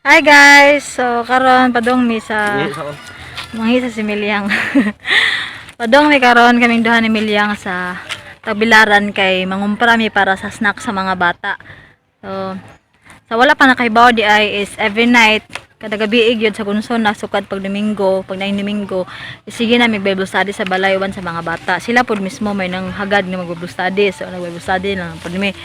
Hi guys! So karon padong mi sa mangisa si Milyang. Padong mi karon kaming duha ni Milyang sa Tagbilaran kay mangumpra mi para sa snack sa mga bata. So sa wala pa nakaibaw di ay is every night kada gabi gyud sa gunso na sukad pag Domingo, pag naing Domingo, sige na mig Bible study sa balay uban sa mga bata. Sila pod mismo may nang hagad nga mag Bible study. So nag Bible study lang pod mi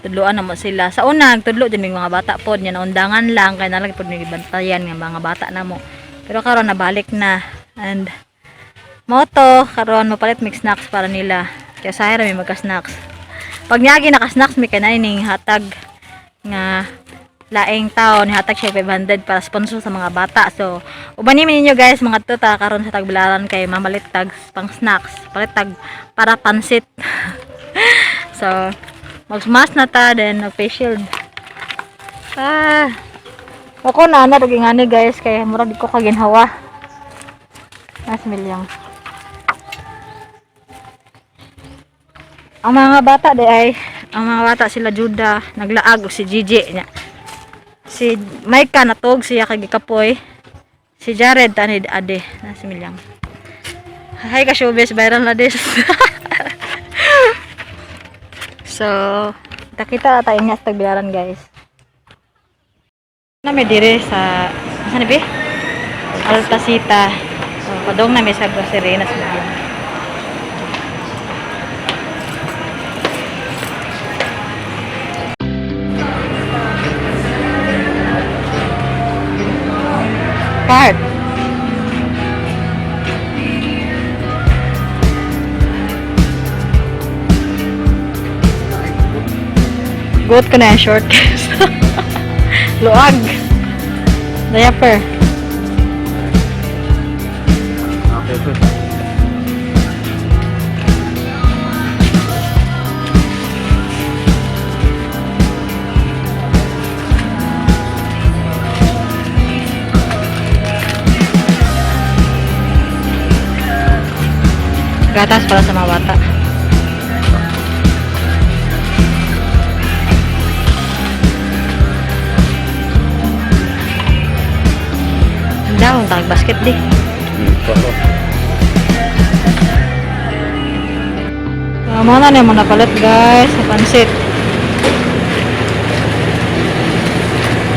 tudloan na mo sila. Sa una, nagtudlo din mig mga bata pod nya naundangan lang kay nalang pod mi gibantayan nga mga bata na mo. Pero karon nabalik na and mao to karon mapalit mig snacks para nila. Kaya sahay ra mi magka-snacks. Pag niagi naka-snacks mi kay ning hatag nga laing taon hatag siya 500 para sponsor sa mga bata. So, uban ni ninyo guys mga tuta karon sa Tagbilaran kay mamalit tag pang snacks, palit tag para pansit. So, mag-mask na ta then mag face shield. Ah. Ako na na daging ani guys kay murag di ko kaginhawa. Nas milyang. Ang mga bata di ay ang mga bata sila Juda naglaag og si Gigi nya. Si Micah natug siya kay gikapoy. Si Jared tani ade na si Milyang. Hi ka showbiz, viral na this. So, kita tayo nga sa Tagbilaran guys. Na may dire sa saan na be? Altasita. So, padong na may sa grocery na sa Milyang. Cart. Goat ko na yung short guys. Luag. Diaper. Okay, okay. Gatas para sa mga bata. Daw, tag basket di. Oo. So, muna na yung napalit guys sa pansit.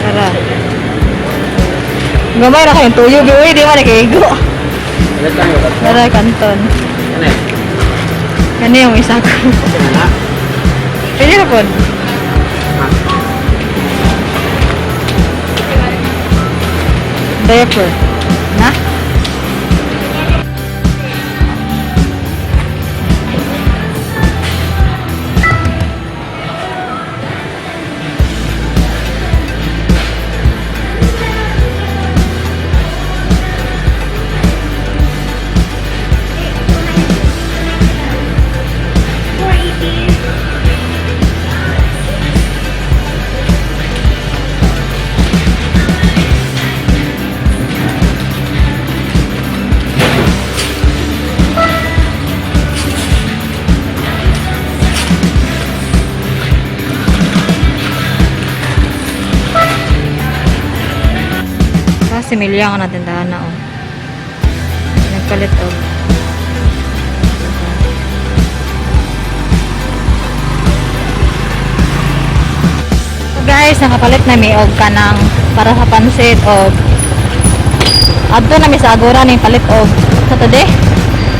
Tara. Gamay na kayong tuyo, uy, di ba nakaigo? Ulit lang yung tatlo. Tara, kanton. Ano eh? Kani yung isa ko. Okay na na. Pwede na po. Ah. Diaper. Na? Kasi milya ka na tindahan na oh. Nagpalit oh. So guys, nakapalit na mi og kanang para sa pansit og adto na mi sa Agora ning palit og sa today.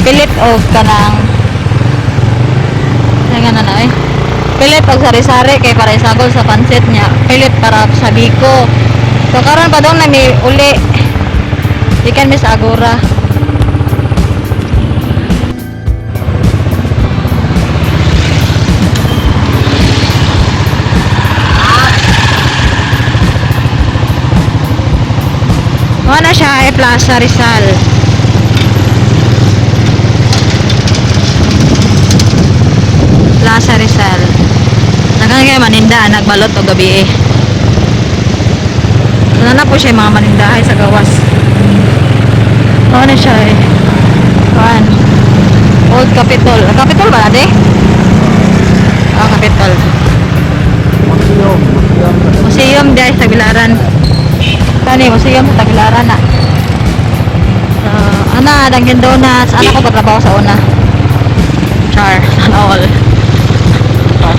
Pilit og kanang nga na na eh. Pilit og sari-sari kay para isagol sa pansit niya. Pilit para sa biko. So karon pa dong na mi uli. Ikan mi sa Agora. Mao na siya ay Plaza Rizal. Plaza Rizal. Nagkano kayo maninda, nagbalot o gabi eh. Wala na po siya yung mga manindahay sa gawas. Mao na siya eh. Kuan. Old Capitol. Ah, Capitol ba natin? Ah, Capitol. Museum. Museum. Museum guys, Tagbilaran. Kani mo sige mo Tagbilaran na. So, ana Dunkin Donuts, ana ko patrabaho sa una. Char, sana all. Char.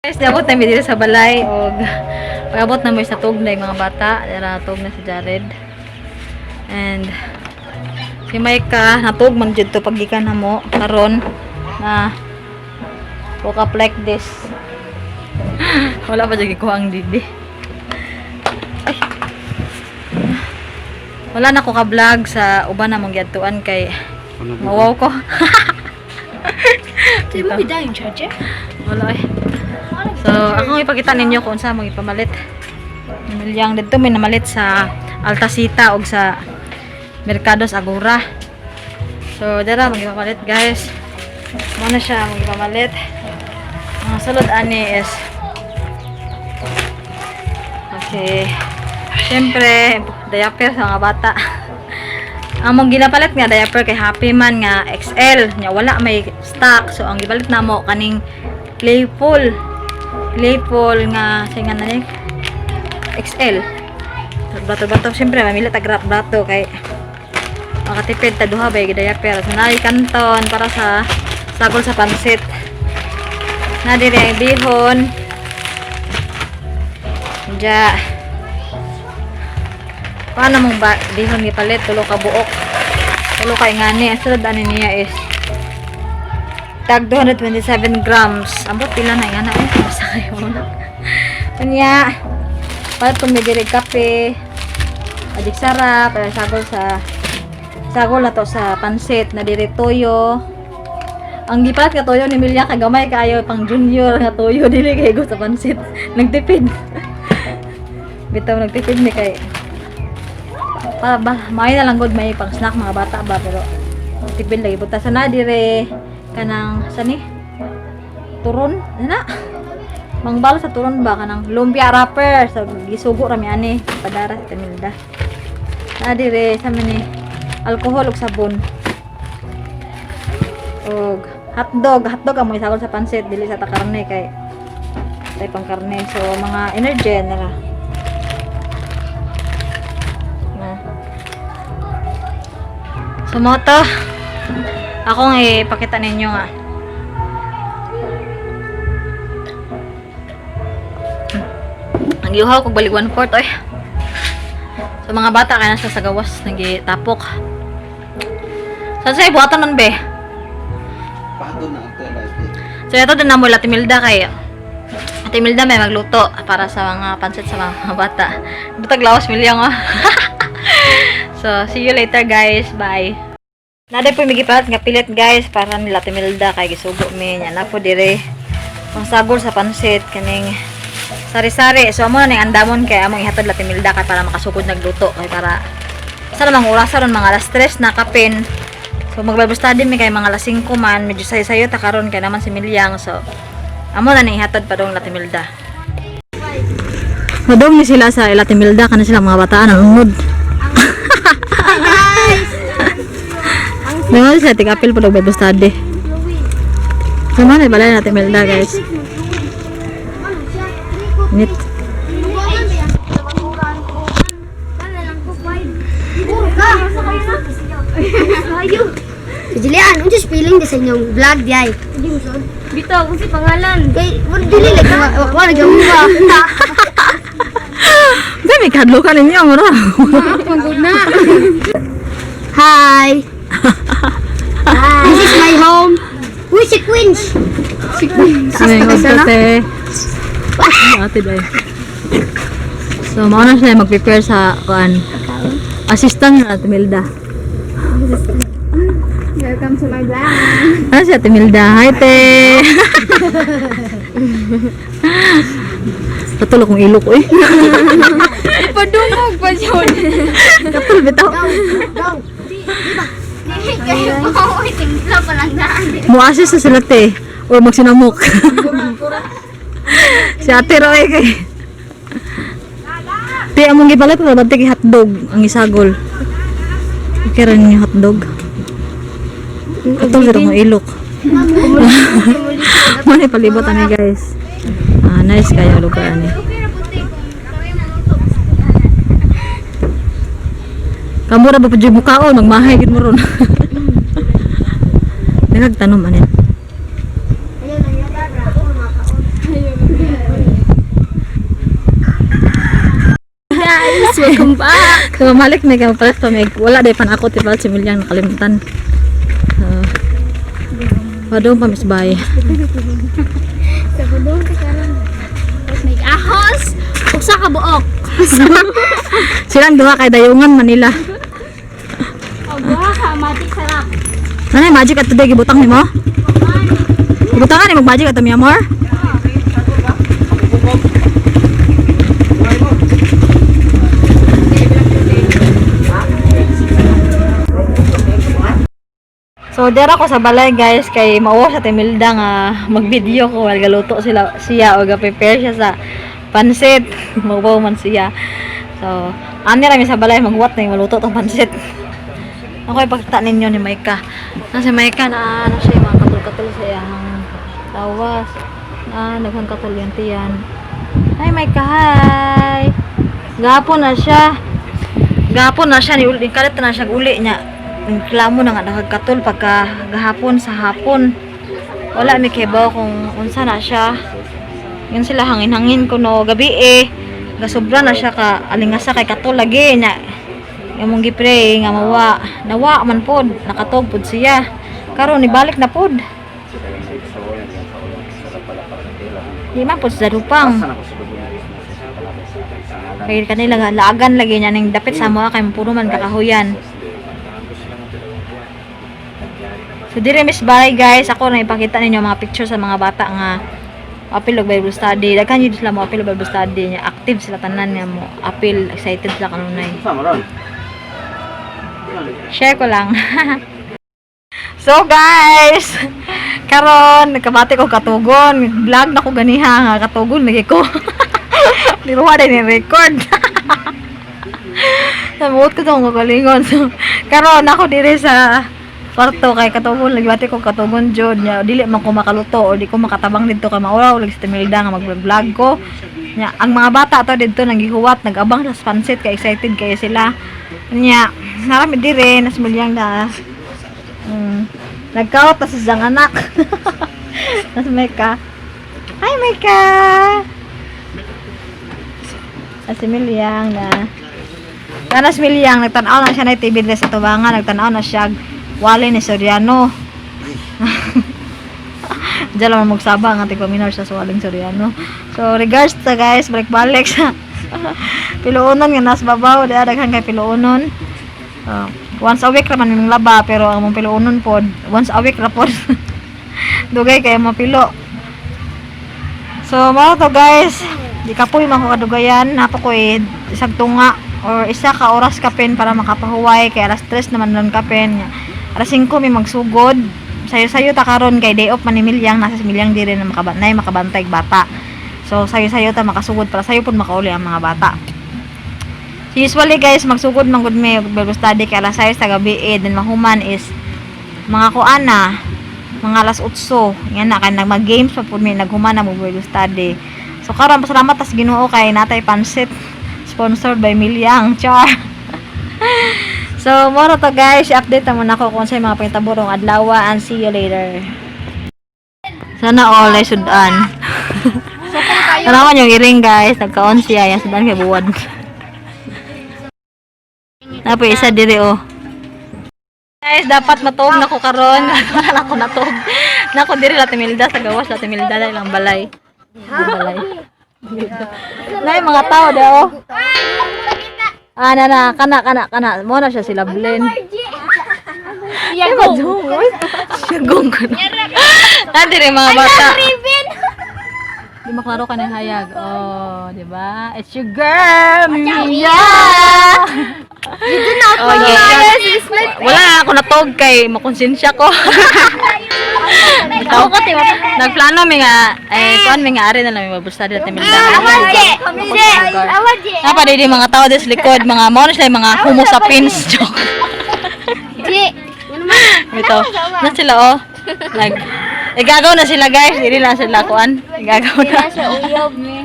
Guys, niabot na mi diri sa balay og pag-abot na mo sa tug na yung mga bata. Dara tug na si Jared. And si Micah natug man jud to paggikan na mo karon na woke up like this. Wala pa jud ko ang didi. Ay. Wala na ko ka-vlog sa uban na mong giadtuan kay mawaw ko. Di mo bida yung charger? Wala eh. So, ako ipakita ninyo kung unsa mong ipamalit. Milyang dito may namalit sa Altasita og sa Mercados Agora. So, dara magipapalit, guys. Mo na siya magipapalit. Ang sulod ani is okay. Siyempre, diaper sa mga bata. Ang mong ginapalit nga diaper kay Happy Man nga XL nya wala may stock, so ang gipalit namo kaning playful playful nga sa nga na ni XL. Bato bato, siyempre mamili tag wrap bato kay makatipid ta duha bay diaper. So naay kanton para sa sagol sa pansit na dire ang bihon. Ja. Paano mong ba bihon gipalit? Tulo ka buok. Tulo kay ngani. Ang sulod ani niya is tag 227 grams. Ambot pila na nga na eh. Basta kayo muna. Unya, palit kung may diri kape. Adik sarap, para sagol sa sagol na to sa pansit na diri toyo. Ang gipalit ka toyo ni Milya kagamay kaayo pang junior nga toyo dili kay go sa pansit. Nagtipid. Bitaw nagtipid ni kay para ba may na lang gud may pang snack mga bata ba, pero tipid lagi buta sa na dire kanang sani turon na mangbalo sa turon ba, kanang lumpia wrapper. So gisugo rami ani padara sa Tamilda na dire sa mani alcohol ug sabon og hotdog. Hotdog ang mga isagol sa pansit, dili sa ta karne kay tay pang karne. So mga energy na ra na. So mo to, akong ipakita ninyo nga. Ang yuhaw kog balik 1/4 oy. So mga bata kay nasa sa gawas nagitapok. Sa say buhatan man be. Pato na ang tela. So ito din na mo Ate Milda kay Ate Milda may magluto para sa mga pansit sa mga bata. Butag lawas milyang oh. So see you later, guys. Bye. Naday po migipalit nga pilit, guys, para nila Ate Milda kay gisugo mi nya na po dire. Pangsagol sa pansit kaning sari-sari. So amo na ning andamon kay among ihatod Ate Milda kay para makasugod nagluto kay para sa namang orasa ron mga alas 3 na kapin. So mag-Bible study mi kay mga alas 5 man, medyo sayo-sayo ta karon kay naman si Milyang. So amo na ning ihatod padong Ate Milda. Madong ni sila sa Ate Milda kana sila mga bataan ang ungod. Naman sila tig-apil pa Bible study. So man ay balay natin Milda, guys. Nit. Jilian, unsa feeling sa inyong vlog di ay? Bitaw, kung si pangalan. Kay wala dili lagi wa lagi wa. Kadlukan ninyo mura. Pagod na. Hi. This is my home. Uy, si Queens. Si Queens. Ay, te. Ate day. So mao na siya mag-prepare sa kuan. Assistant na Ate Milda. Welcome to my vlog. Ano si Ate Milda? Hi, te! Katulog kong ilok ko eh. Ipadungog pa siya. Katulog bitaw. Go, go. Di ba? Kayo po, timpla pa lang daan. Muasis na sila te. O magsinamok. Si Ate Roy kay. Te, among gipalit ra ba te kay hotdog ang isagol. Okay ra ninyo hotdog. Katulog bitaw kong ilok. Mo ni palibot ani guys. Ah, nice kayo lugar ani. Kamo ra ba pud mukaon, magmahay gid mo ron. Nagtanom ani. Guys, welcome back. So, malik na ka palit pa may wala day pan ako ti palit si Milyang nakalimutan. So, padung pa mis bay. Sa budong ka karon. Tapos may ahos. Usa ka buok. Silang duha kay Dayungan Manila. Aba ka, magic sarap. Nanay magic at today gibutang nimo? Gibutangan ni mag magic ato mi amor? So dira ko sa balay guys kay mauwa sa Timilda nga mag-video ko while galuto sila siya o ga-prepare siya sa pansit. Mauwaw man siya. So ani ra mi sa balay magwat na yung maluto tong pansit. Ako ipagta ninyo ni Maika. Na si Maika na ano siya mga katol-katol sa iyang tawas. Na daghang katol yung tiyan. Hi Maika, hi. Gapon na siya. Gapon na siya ni uli kalit na siya uli niya. Reklamo na nga nagkatol pagka gahapon sa hapon. Wala mi kibaw kung unsa na siya. Yun sila hangin-hangin kuno gabi eh. Gasobra na siya ka alingasa kay katol lagi niya. Imong gipray nga mawa. Nawa man pod, nakatog pod siya. Karon ibalik na pod. Di man pod sa rupang. Kay kanila nga laagan lagi niya ning dapit sa mga kay puro man kakahuyan. So dire Miss Baray guys, ako na ipakita ninyo mga picture sa mga bata nga apil og Bible study. Daghan yun sila mo apil og Bible study niya. Active sila tanan nga mo apil, excited sila kanunay. Sama ron. Share ko lang. So guys, karon nagkabati ko katugon, vlog na ko ganiha nga katugon lagi ko. Niruha din ni record. Namuot ko tong kagalingon. So, karon ako diri sa kwarto kay katugon lagi bati ko katugon jud nya dili man ko makaluto o di ko makatabang didto kay maulaw lagi sa Timilda nga mag-vlog ko. Nya ang mga bata to didto nanggihuwat nag-abang sa pansit kay excited kay sila. Nya narami dire nas milyang na. Nagkaot na sa siyang anak. Nas Meka. Hi Meka. As si Milyang na. Tanas Milyang nagtan-aw na siya na TV diri sa tubangan, nagtan-aw na siya wali ni Soriano. Diyan lang magsaba ang ating paminaw siya sa waling Soriano. So regards ta guys, balik-balik sa piluonon nga nas babaw, diya daghan kay piluonon. Once a week ra man ming laba pero ang mong piluonon pod, once a week ra pod. Dugay kay mapilo. So mao to guys, di kapoy man ko kadugayan, napo ko eh, isang tunga or isa ka oras kapin para makapahuway kay alas 3 naman nun kapin. Alas 5 may magsugod. Sayo-sayo ta karon kay day off man ni Milyang, nasa si Milyang diri na makabantay, makabantay bata. So sayo-sayo ta makasugod para sayo pud makauli ang mga bata. So, usually guys, magsugod man gud may Bible study kay alas 6 sa gabi eh, then mahuman is mga kuan na, mga alas 8. Yan na kay nag games pa pud mi naghuman na mo Bible study. So karon pasalamat tas Ginoo kay natay pansit sponsored by Milyang. Char. So moro to guys, i-update na muna ako kung sa mga pangitaburong adlaw and see you later. Sana all ay sudan. Tanawan yung iring guys, nagkaon siya, yung sudan kay buwan. Napo isa diri oh. Guys, dapat matuog na ko karon. Wala ko natuog. Nako diri la Timilda sa gawas la Timilda na ilang balay. Balay. Nay mga tao daw. Ah, na na kana kana kana. Mo na siya sila Blen. Yagong. Yagong ko na. Nandiri mga bata. Di maklaro ka ng hayag. Oh, di ba? It's your girl, Mia! You do not Oh, yeah. Wala ako natog kay makonsensya ko. Ako ko tiwa. Nagplano mi nga eh kuan mi nga ari na lang mi mabusta dito mi. Awan, Je! Awan, Je! Napa di mga tao des likod, mga mo na sila yung mga homo sapiens joke. Je! Ito. Na sila oh. Nag Igagaw na sila guys, dili lang sila kuan. Igagaw na. Sa uyab mi.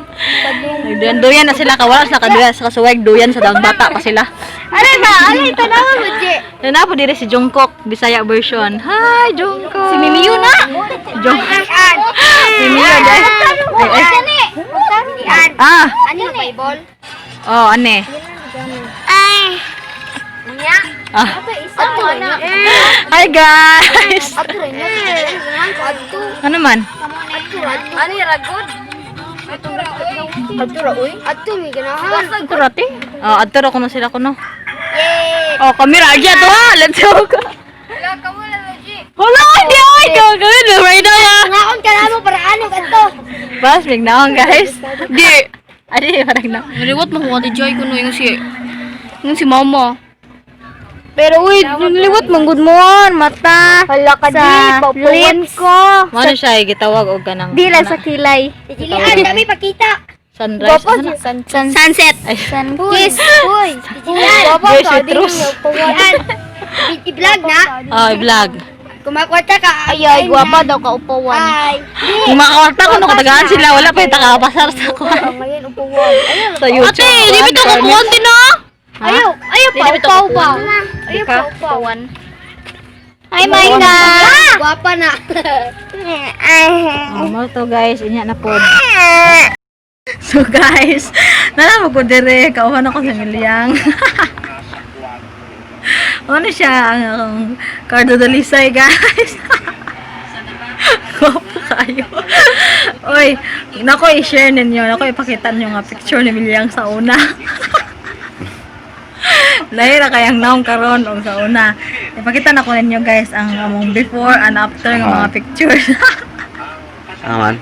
Duyan duyan na sila kawala sila kaduyan sa kasuweg duyan sa dang bata pa sila. Ano ba? Ano ito na mo, Je? Na po dire si Jungkook Bisaya version. Hi Jungkook. Si Mimiyu na. Jungkook. Mimiyu guys. Ay, ay. Ah, Ano yung Bible? oh ane. Ay! Nya? Ah. Isa mo na. Hi guys. Ato rin niya. Ato. Ano man? Ato. Ano yung ragod? Ato ra uy? Ato mi ganahan. Kurati? Oh, adto ra kuno sila kuno. Yay! Oh, kamera agya to ha. Let's go. Wala ka mo lang, G. Wala di ay gagawin right now ah. Ngaon ka na mo para ano kadto? Bas big naon guys. Di. Adi parang na. Naliwat mo ko ate Joy kuno yung si mama. Pero uy, naliwat man gud mo mata. Hala ka di, lips ko. Mo na siya gitawag og kanang Di lang sa kilay. Sicilian kami pakita. sunrise. Ano na? Sunset. Ay. Kiss. Uy, Sicilian. Guys, citrus. Sicilian. I-vlog na. Oh, i-vlog. Kumakwata ka. Ay, ay, gwapa daw ka upawan. Ay. Kung makawarta ko, nakatagaan sila. Wala pa yung takapasar sa kuwan. Ngayon upuan. Sa YouTube. Ate, di bitaw ko kuwan din ah. Ayaw, ayaw pa Di bitaw upaw ba? kuwan. Ayaw pa upawan. Hi, Maina. Gwapa na. Oh, mo to guys, inya na pod. So guys, nalaman ko dire, kauhan ako sa milyang. Ano siya ang akong Cardo Dalisay guys. Gwapo kayo. Oy, nako i-share ninyo, nako ipakita ninyo nga picture ni Milyang sa una. Lahi ra kayang naong karon og sa una. Ipakita na ko ninyo guys ang among before and after nga mga pictures. Aman.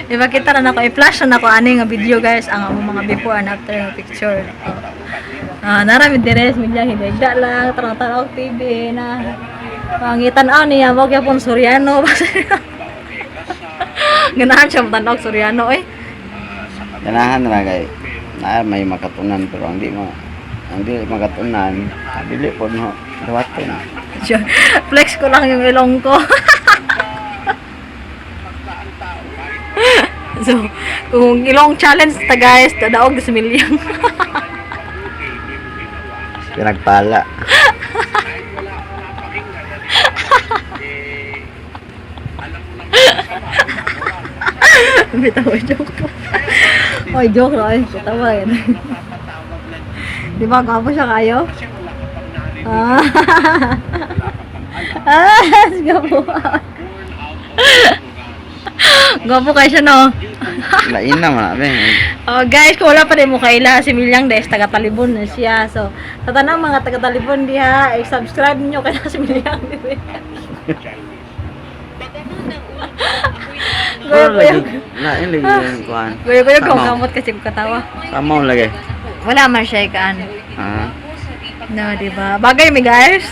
Ipakita na nako, i-flash na nako ani nga video guys ang among mga before and after nga picture. Oh. Ah, narami dire milyang hinigda lang, tarang-tanaw TV na. Pangitan aw niya mo gyapon Soriano. Ganahan siya tanaw Soriano eh. Ganahan ra kay na may makatunan pero ang di mo ang di makatunan, dili po no dawaton. Sure. Flex ko lang yung ilong ko. So, kung ilong challenge ta guys, tadaog sa milyang. Pinagpala. Bitaw, joke. Oy, joke ra oy. Bitaw yan. Di ba gwapo siya kayo? Ah. Ah, gwapo. Gwapo kayo siya, no? Lain na man abe. Oh, guys, kung wala pa rin mo kaila, si Milyang Des, taga Talibon na siya. So, sa tanang mga taga Talibon diha, i-subscribe niyo kay si Milyang dire. Pero Goyo lagi lain lagi yung kuan. goyo goyo ko Sama. kamot kasi ko katawa. Sama lagi. Wala man siya ikaan. Ha? No, di ba? Bagay mi guys.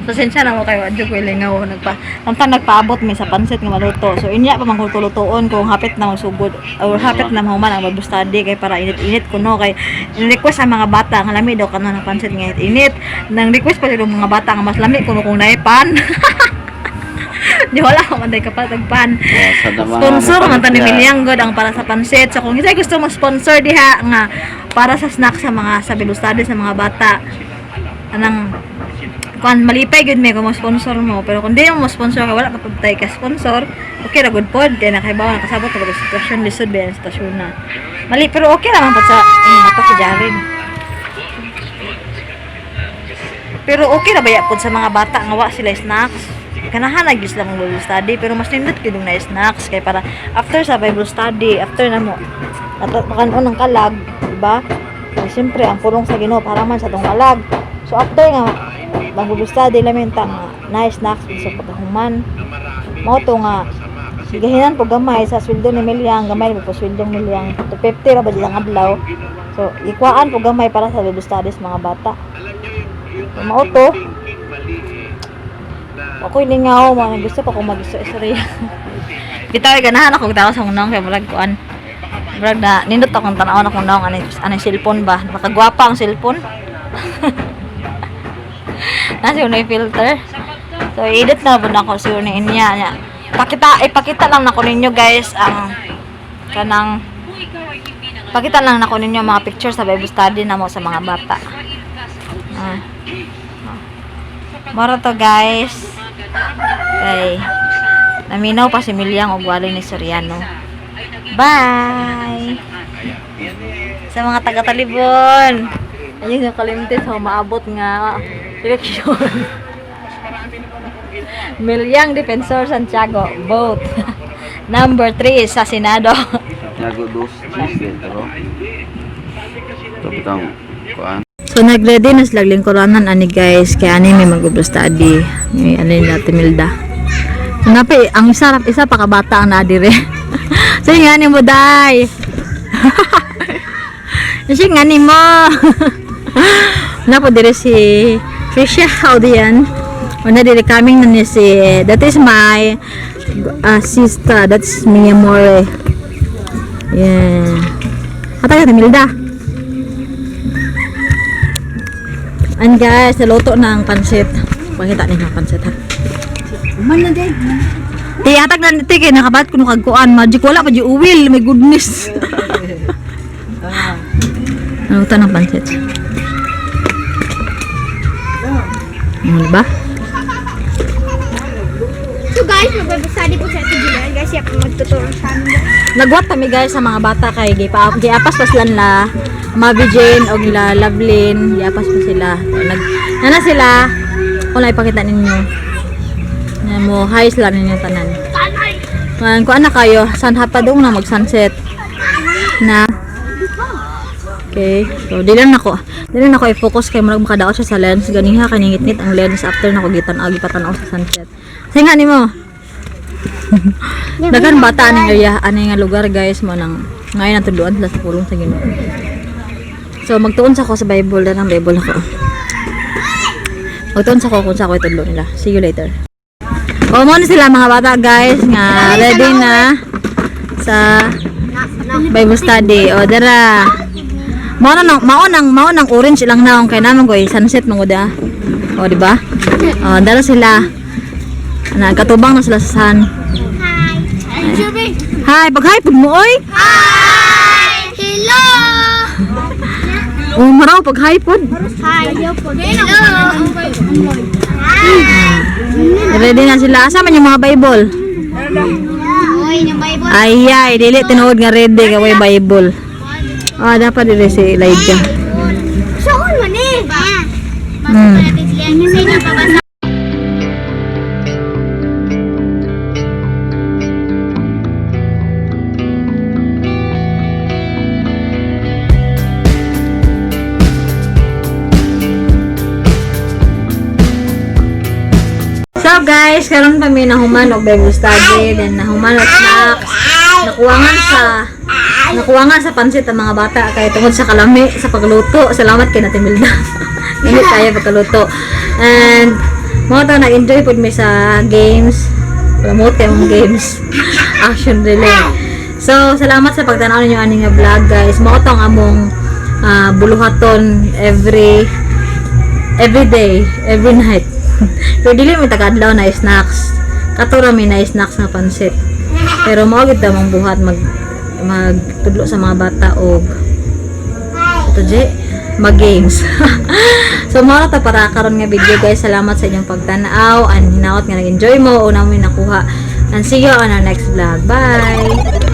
Pasensya na mo kayo, adyo ko ilingaw nagpa. Samtang nagpaabot mi sa pansit nga maluto. So inya pa man ko tulutuon kung hapit na magsugod or hapit na mahuman ang Bible study kay para init-init kuno kay in-request ang mga bata nga lami daw kano ng pansit nga init. Nang request pa sila mga bata nga mas lami kuno kung naay pan. Di wala ko man day kapatag pan. Sa mga Sponsor man ta ni siya. Milyang God ang para sa pansit. So kung isa gusto mo sponsor diha nga para sa snack sa mga sa Bible study sa mga bata. Anang kuan malipay gyud mi kung mo sponsor mo pero kung di mo sponsor ka wala ka pud tay ka sponsor, okay ra good pod kay nakaibaw nakasabot ka sa sitwasyon lisod ba ang sitwasyon na. Mali, pero okay naman po sa mata si Jaren. Pero okay na ba po sa mga bata nga wa sila snacks? Ganahan na gyud sila mag Bible study, pero mas nindot gyud na snacks kay para after sa Bible study, after na mo makanon ng kalag, di ba? Eh, siyempre ang pulong sa Ginoo para man sa tong kalag. So after nga mag Bible study lamin ta nga na snacks sa pagkahuman. Mao to nga gahinan po gamay sa sweldo ni Milyang, gamay po sweldo ni Milyang, 250 ra ba ang adlaw. So ikuhaan po gamay para sa Bible studies mga bata. So, mao to. Ako'y lingaw, mga gusto pa kong mag-istorya. Bitaw ganahan ako tawa sa unang kay murag kuan. Murag na nindot akong tan-awon akong naong ani ani cellphone ba. Nakagwapa ang cellphone. Nasa yung filter. So edit na po nako siguro ni inya niya. Pakita ipakita lang nako ninyo guys ang kanang pakita lang nako ninyo ang mga picture sa Bible study na mo sa mga bata. Ah. Moro to guys. Kay naminaw pa si Milyang og walo ni Soriano. Bye. Sa mga taga-Talibon. Ayun yung kalimti sa umaabot nga eleksyon. Milyang Defensor Santiago, vote. Number 3 sa Senado. Santiago dos cheese pero. Ito bitang kuan. So nagready na sila lingkuranan ani guys kay ani may mag study. May ani na Timilda. So, napi ang isa isa pa ka bata ang naadire. So nga ni mo day. Sige nga ni mo. Napo dire si Trisha Haudian. Una dire coming na ni si, that is my sister, that's Mia More. Yeah. Hatag ka Timilda. And guys, naluto na ang pansit. Pakita ninyo ang pansit ha. Man na din. Ti hatag na ti kay nakabat kuno kag kuan, magic wala pa di uwil, my goodness. Naluto ng pansit. Ano ba? So guys, magbabasali po sa Ate Julian. Guys, siya po magtuturo sa amin. Nagwat kami guys sa mga bata kay gipa giapas pa sila na Mavi Jane o nila Lovelyn, giapas pa sila. Nag nana sila. Kung lang ipakita ninyo. Na mo hi sila ninyo tanan. Ngayon, kuan na kayo, san hapadong na mag sunset na. Okay, so di lang nako i-focus kay murag makadaot siya sa lens ganiha kay ningitngit ang lens after nako gitan-aw gipatan-aw sa sunset. Sige nga nimo. Daghan bata aning area, ani nga lugar guys mo nang ngayon natudloan sila sa pulong sa Ginoo. So magtuon sa ko sa Bible, darang Bible ako. Magtuon sa ko kung sa ako itudlo nila. See you later. O mo na sila mga bata guys nga ready na sa Bible study. O dara. Mao nang orange ilang naong kay naman ko sunset man gud ah. O di ba? O dara sila. Nagkatubang na sila sa sun. Hi. Hi, Juby. Hi, pag-hi pud mo oy. Hi. Hello. Oh, maraw pag-hi pud. Hi. Hello. Ready na sila. Asa man yung mga Bible? Uy, yung Bible. Ay, ay, dili tinuod nga ready kay way Bible. Ah, dapat dili si Elijah. Saan man eh? Natin sila kasi napabasa. So guys, karon pa mi nahuman og Bible study, then nahuman og snacks. Nakuwangan sa pansit ang mga bata kay tungod sa kalami sa pagluto. Salamat kay Nate Milda. Hindi kaya pagkaluto. And mo to nag-enjoy pud mi sa games. Promote kay mong games. Action relay. So, salamat sa pagtanaw ninyo ani nga vlog guys. Mao to ang among buluhaton every day, every night. Pero dili mi taga-adlaw na snacks. Kato ra mi na snacks nga pansit. Pero mao gid ta mong buhat magtudlo sa mga bata og ito je mag games. So mao na ta para karon nga video guys. Salamat sa inyong pagtan-aw and hinaot nga nag-enjoy mo o namin nakuha. And see you on our next vlog. Bye.